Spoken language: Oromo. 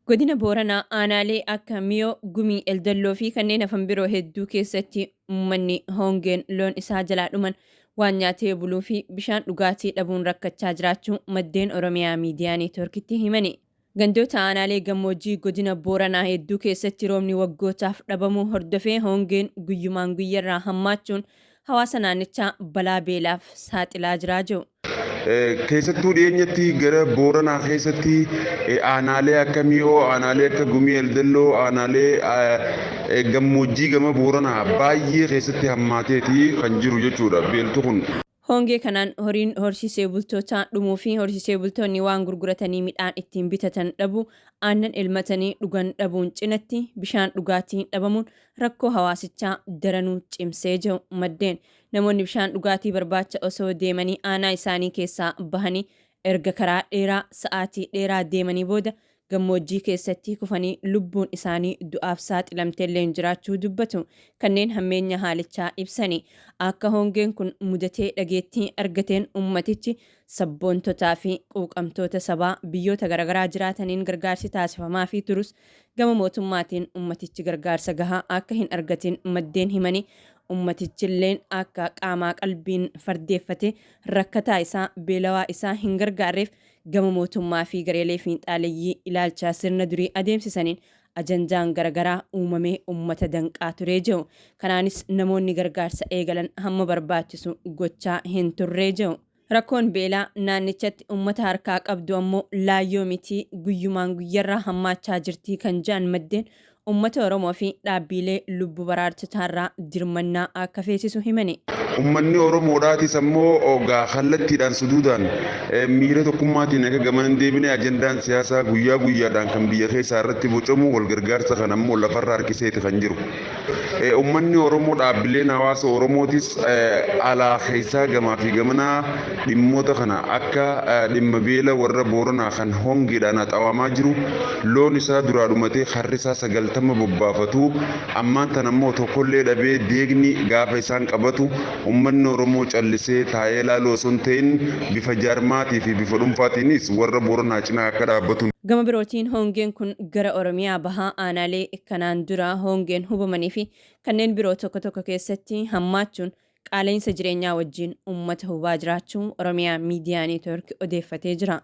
Godina Booranaa aanaalee akka Miyoo, Gumii Eldalloo fi kanneen hafan biroo hedduu keessatti uummanni hongeen loon isaa jalaa dhuman waan nyaatee buluu fi bishaan dhugaatii dhabuun rakkachaa jiraachuu maddeen Oromiyaa Miidiyaa Neetwoorkitti himani. Gandoota aanaalee gammoojjii godina Booranaa hedduu keessatti roobni waggootaaf dhabamuu hordofee hongeen guyyumaan guyyarraa hammaachuun hawaasa naannichaa balaa beelaaf saaxilaa jiraa jiru. Keessattuu dhiyeenyatti gara Booranaa keessatti aanaalee akka Mi'oo, aanaalee akka Gumii Eldelloo, aanaalee gammoojjii gama Booranaa baay'ee keessatti hammaateeti kan jiru jechuudha beeltu kun. Hongee kanaan horiin horsiisee bultootaa dhumuu fi horsiisee bultoonni waan gurguratanii midhaan ittiin bitatan dhabuu, aannan elmatanii dhugan dhabuun cinatti bishaan dhugaatii dhabamuun rakkoo hawaasichaa daranuu cimsee jiru maddeen. Namoonni bishaan dhugaatii barbaacha osoo deemanii aanaa isaanii keessaa bahanii erga karaa dheeraa sa'aatii dheeraa deemanii booda gammoojjii keessatti kufanii lubbuun isaanii du'aaf saaxilamtelleen jiraachuu dubbatu kanneen hammeenya haalichaa ibsani. Akka hongeen kun mudatee dhageettii argateen ummatichi sabboontotaa fi quuqamtoota sabaa biyyoota garagaraa jiraataniin gargaarsi taasifamaafii turus gama mootummaatiin ummatichi gargaarsa gahaa akka hin argatin maddeen himanii ummatichilleen akka qaamaa qalbiin fardeeffatee rakkataa isaa beelawaa isaa hin gargaarreef gama mootummaa fi gareelee fiinxaaleyyii ilaalcha sirna durii adeemsisaniin ajandaan garagaraa uumamee ummata danqaa turee jiru. Kanaanis namoonni gargaarsa eegalan hamma barbaachisu gochaa hin turree jiru. Rakkoon beelaa naannichatti ummata harkaa qabdu ammoo laayyoo miti, guyyumaan guyyarraa hammaachaa jirti kan jedhan maddeen, ummata Oromoo fi dhaabbiilee lubbu baraartotaarraa dirmannaa akka feesisu himani. Ummanni Oromoodhaatis ammoo ogaa kallattiidhaan suduudaan miira tokkummaatiin akka gamana hin deebine ajandaan siyaasaa guyyaa guyyaadhaan kan biyya keessaa irratti bocamu wal gargaarsa kana ammoo lafarra harkiseeti kan jiru. Ummanni Oromoo dhaabbileen hawaasa Oromootis alaa keessaa gamaa fi gamanaa dhimmoota kana akka dhimma beela warra Booranaa kan hongeedhaan haxaawamaa jiru loon isaa duraa dhumatee harri isaa 90 bobbaafatu ammaan tana immoo tokkollee dhabee deegni gaafa isaan qabatu ummanni Oromoo callisee taa'ee ilaaluu osoo hin ta'in bifa jaarmaatii fi bifa dhuunfaatiinis warra Booranaa cinaa akka dhaabbatu. Gama birootiin hongeen kun gara Oromiyaa bahaa aanaalee kanaan dura hongeen hubamanii fi kanneen biroo tokko tokko keessatti hammaachuun qaala'insa jireenyaa wajjin uummata hubaa jiraachuu Oromiyaa Miidiyaa Neetwoork odeeffatee jira.